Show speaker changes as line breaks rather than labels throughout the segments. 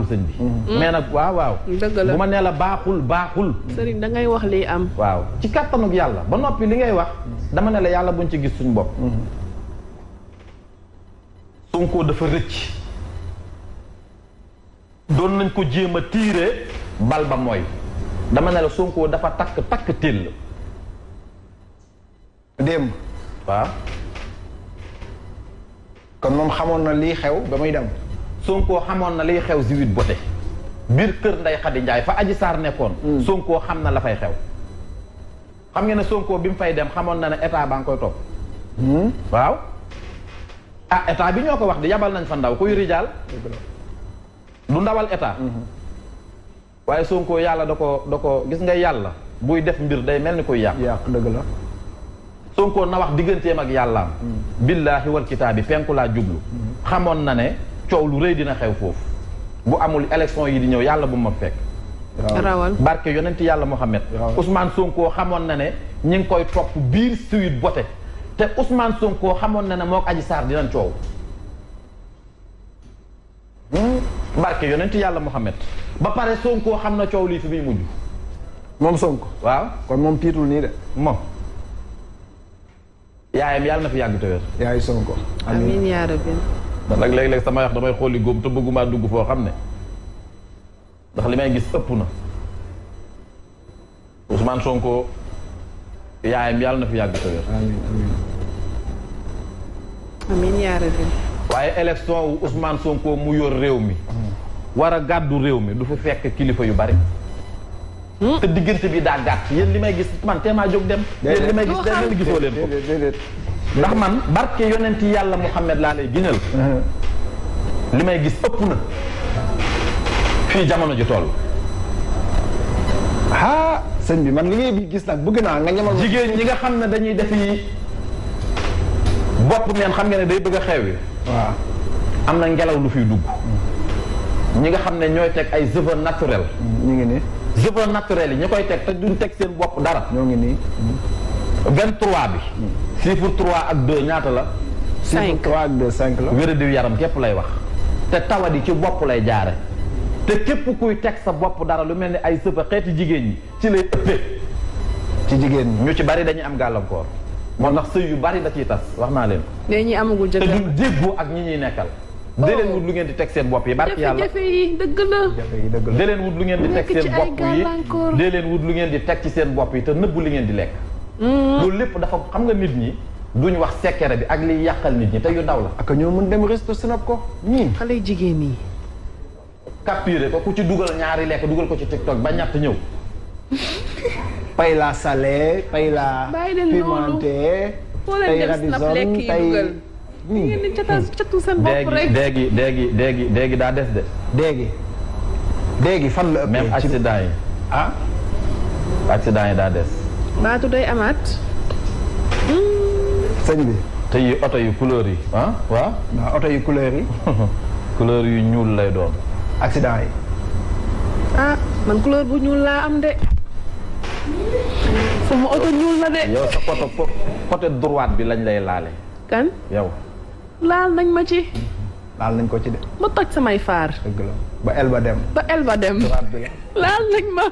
sëñ bi. mais nag waaw.
dëgg la
bu ma nee la baaxul.
sëriñ da ngay wax lii am.
waaw ci kattanug yàlla ba noppi li ngay wax dama ne la yàlla buñ ci gis suñ bopp. Sonko dafa rëcc. doon nañ ko jéem a tiire bal ba mooy dama ne la Sonko dafa takk téel.
démb.
waaw.
kon moom xamoon na lii xew ba muy dem.
Sonko xamoon na liy xew Sweet Beauté biir kër Ndeye Khady Ndiaye fa Adji Sarr nekkoon. Sonko xam na la fay xew. xam ngeen ne Sonko bi mu fay dem xamoon na ne état baa ngi koy topp. waaw. ah état bi ñoo ko wax di yabal nañ fa ndaw kuy rijaal. du ndawal état. waaye Sonko yàlla da ko gis nga yàlla buy def mbir day mel ni kuy yàq.
dëgg la.
Sonko na wax digganteem ak yàllaam. billaahi wal kitaabi penku laa jublu. xamoon na ne coow lu rëy dina xew foofu. bu amul élection yi di ñëw yàlla bu ma fekk.
rawal
barke yonent yàlla Mohamed. Ousmane Sonko xamoon na ne ñi ngi koy topp biir Sweet Beauté te Ousmane Sonko xamoon na ne moo ko Adji Sarr dinañ coow. barke yonent yàlla Mohamed ba pare Sonko xam na coow lii fi muy mujj.
moom Sonko.
waaw
kon moom tiitul nii de.
moom. yaayam yàlla na fi yàgg te wér.
yaay Sonko.
amiin yaa rabbi.
ndax nag léeg-léeg sama wax damay xooli góom te bëgguma dugg foo xam ne ndax li may gis ëpp na Ousmane Sonko yaayam yàlla na fi yàgg te wér.
amiin amiin.
amiin yaa rabbi.
waaye élection wu Ousmane Sonko mu yor réew mi. war a gàddu réew mi du fi fekk kilifa yu bari. te diggante bi daa gàtt yéen li may gis man teemaa jóg dem. yéen li may gis day mel ni gisoo leen ko. ndax man barke yonent yàlla Muhammad laa lay giñal. li may gis ëpp na fii jamono ji toll.
ah sëñ bi man li ngay gis nag bëgg naa nga ñamal.
jigéen ñi nga xam ne dañuy defi bopp neen xam nga ne day bëgg a xewi.
waaw
am na ngelaw lu fiy dugg. ñi nga xam ne ñooy teg ay cheveux naturel.
ñu ngi nii.
cheveux naturel yi ñu koy teg te duñ teg seen bopp dara.
ñoo ngi nii.
23 bi. chiffre 3 ak 2 ñaata la.
5
chiffre 3 ak 2 5 la.
wéradiw yaram képp lay wax. te tawadi ci bopp lay jaare te képp kuy teg sa bopp dara lu mel ni ay cheveux xeeti jigéen ñi ci lay ëppee.
ci jigéen ñi.
ñu ci bari dañuy am gàllankoor. moo tax sëy yu bari da ciy tas wax naa leen.
mais ñi amagul
te
jëkkër.
duñ déggoo ak ñi ñuy nekkal. dee leen wut lu ngeen di teg seen bopp yi barki yàlla
jafe-jafe yi dëgg la.
jafe yi dëgg la.
dee leen wut lu ngeen di teg seen bopp yi
gàllankoor.
dee leen wut lu ngeen di teg ci seen bopp yi te nëbbu li ngeen di lekk. loolu lépp dafa xam nga nit ñi duñ wax secret bi ak liy yàqal nit ñi te yu ndaw la.
ak ñoo mën dem resto snap ko ñii.
xale jigéen yi.
capturé ko ku ci dugal ñaari lekk dugal ko ci TikTok ba ñett ñëw.
pay la salé pay la
bàyyi leen loolu
pimenté.
foo leen def snap lekk yi dugal.
nii
ngeen di catu seen bopp rek.
déegi daa des de.
déegi fan la ëppee.
même accident yi.
ah.
accident yi daa des.
baatu day amaat.
sëñ bi.
te yi oto yu couleur yi ah waaw.
waaw oto yu couleur yi.
couleur yu ñuul lay doon.
accident yi.
ah man couleur bu ñuul laa am de. sama oto ñuul la de.
yow sa côté droite bi lañ lay laale.
kan.
yow.
laal nañ ma ci.
laal nañ ko ci de.
ma toj samay faar.
dëgg la ba el ba dem.
ba el ba dem.
droite bi la.
laal nañ ma.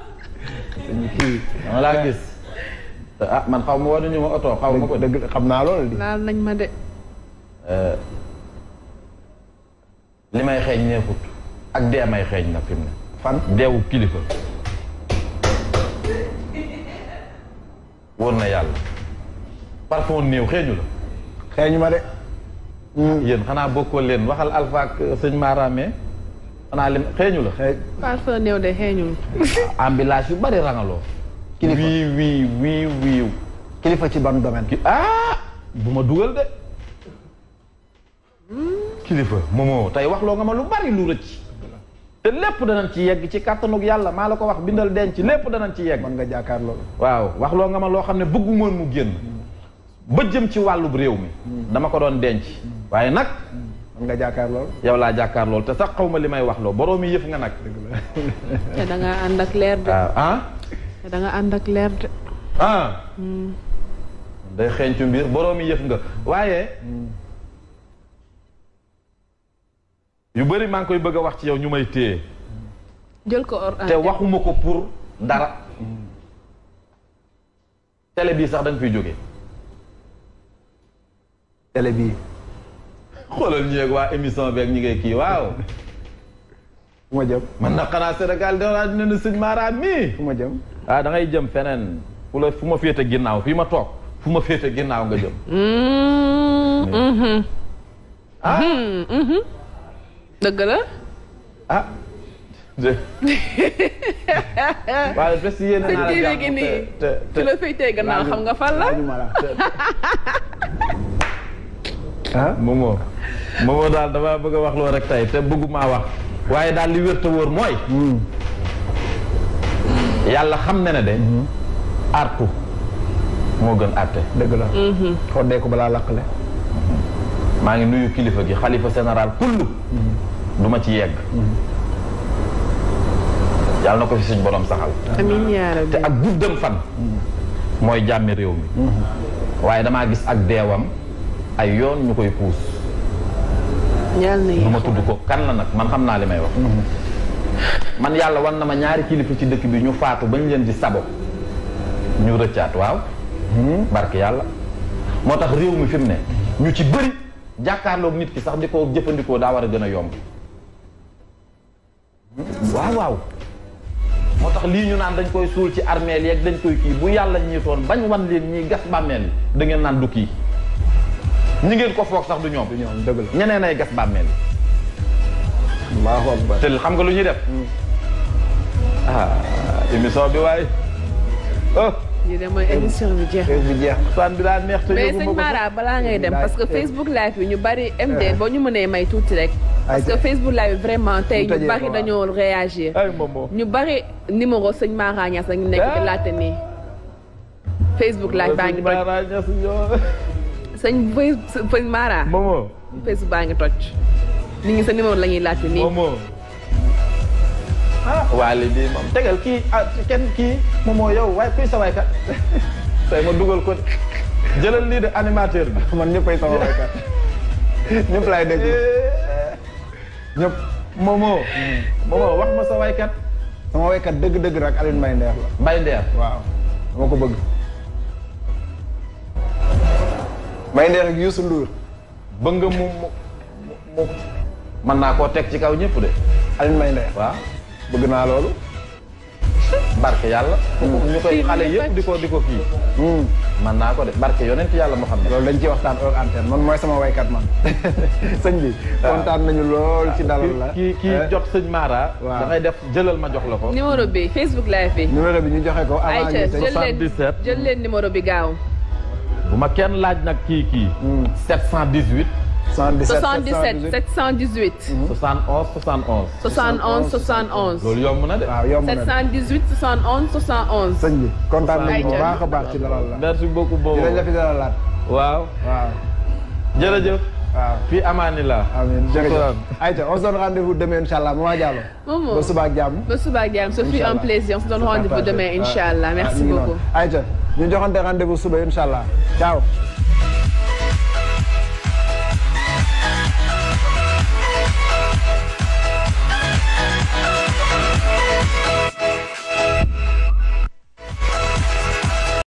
dañu kii.
dama laa gis. ah man xaw ma waruñu ma oto xaw ma ko.
dëgg xam naa loolu di.
laal nañ ma de.
li may xeeñ neexut. ak dee may xeeñ na fi mu ne.
fan.
deewu kilifa. wóor na yàlla. parfum néew xeeñu la.
xeeñu ma de.
yéen xanaa bokkoo leen waxal Alpha ak sëñ Maramé xanaa lim xeeñu la.
parfum néew de xeeñul.
ambulance yu bari rangaloo.
kilifa
wiiw.
kilifa ci ban domaine.
bu ma dugal de. kilifa moomoo tey wax loo nga ma lu bari lu rëcc. te lépp danañ ci yegg ci kàttanug yàlla maa la ko wax bindal denc lépp danañ ci yegg.
mën nga jàkkaar loolu.
waaw wax loo nga ma loo xam ne bëggu moon mu génn. ba jëm ci wàllub réew mi. dama ko doon denc. waaye nag.
mën nga jàkkaar lool.
yow laa jàkkaar lool te sax xaw ma li may wax loo boroomi yëf nga nag.
te da nga ànd ak leer de.
ah.
te da nga ànd ak leer de.
day xeeñcu mbir boroomi yëf nga waaye. yu bëri maa ngi koy bëgg a wax ci yow ñu may téye
jël ko
te waxuma ko pour dara. télé bii sax dañ fiy jóge.
télé bii.
xoolal ñu yeeg waa émission beeg ñi ngay kii waaw.
fu ma jëm.
man na xanaa Sénégal da ne na sëñ Mara mii.
fu ma jëm.
ah da ngay jëm feneen fu ma féete ginnaaw fii ma toog fu ma féete ginnaaw nga jëm. ah.
dëgg la.
ah. waaye bés yéen a naan
jàmm te la féetee gannaaw xam nga fan la.
ah
Momo daal dama bëgg a wax loo rek tey te bëgguma wax waaye daal li wér te wóor mooy. yàlla xam na ne de. artu moo gën àtte.
dëgg la. xoddee ko balaa laqale.
maa ngi nuyu kilifa gi xalifa général kullu. du ma ci yegg. yàlla na ko fi suñ borom saxal.
amiin yaa rabbi.
te ak guddam fan. mooy jàmmi réew mi. waaye damaa gis ak deewam ay yoon ñu koy puus.
yàlla na
du ma tudd ko kan la nag man xam naa li may wax. man yàlla wan na ma ñaari kilifa ci dëkk bi ñu faatu bañ leen di sabo ñu rëccaat waaw. barke yàlla. moo tax réew mi fi mu ne ñu ci bëri jàkkaarloog nit ki sax di ko jëfandikoo daa war a gën a yomb. waaw. moo tax lii ñu naan dañ koy suul ci armeel yeeg dañ koy kii bu yàlla ñiitoon bañ wan leen ñiy gas bàmmeel yi da ngeen naan du kii ñi ngeen ko foog sax du ñoom.
dëgg la
ñeneen ay gas bàmmeel yi.
Allahu akbar.
te xam nga lu ñuy def. émission bi waaye.
lii de mooy émission bi jeex.
fan bi daa neex te
mais sëñ Mara balaa ngay dem parce que Facebook live bi ñu bari MD boo ñu mënee may tuuti rek. parce que Facebook live vraiment tey ñu bari dañoo réagir. ñu bari numéro sëñ Mara Niass lañu nekk di laajte nii. Facebook live baa ngi toj sëñ Mara.
Momo.
Facebook baa ngi toj. nit ñi sa numéro la ñuy laajte nii.
Momo. waale bii moom tegal kii kenn kii Momo yow waaye kuy sa waykat tey ma dugal ko jëlal lii de animateur bi.
man ñëppay sama waykat ñëpp laay déglu ñëpp.
Momo wax ma sa waykat.
sama waykat dëgg-dëgg rek Alioune Mbaye Nder la.
Mbaye Nder.
waaw dama ko bëgg. Mbaye Nder ak Youssou Ndour.
bëgg nga mu mën naa koo teg ci kaw ñëpp de.
Alioune Mbaye Nder.
waaw
bëgg naa loolu.
barke yàlla. ñu koy xale yëpp di ko kii. man naa ko de barke yonent yàlla moo xam ne.
loolu dañ ciy waxtaan hors antenne man mooy sama waykat man. sëñ bi. kontaan nañu lool ci dalal la.
kii jot sëñ Mara. waaw da ngay def jëlal ma jox la ko.
numéro bi Facebook live bi.
numéro bi ñu joxe ko. avant ñu
77
jël leen numéro bi gaaw.
bu ma kenn laaj nag kii. 718.
77 718.
71 71. loolu yomb na de.
waaw yomb na de
718 71 71.
sëñ bi kontaan nañu bu baax a baax ci dalal la.
merci beaucoup boobu
dinañ la fi dalalaat.
waaw. jërëjëf. waaw fii amaani la.
amiin jërëjëf. ayca on se donne rendez-vous demain incha allah Mama Diallo. ba suba ak jàmm.
ba suba ak jàmm ce fut un plaisir on se donne rendez-vous demain incha allah merci beaucoup.
ayca ñu joxante rendez-vous suba incha allah ciao.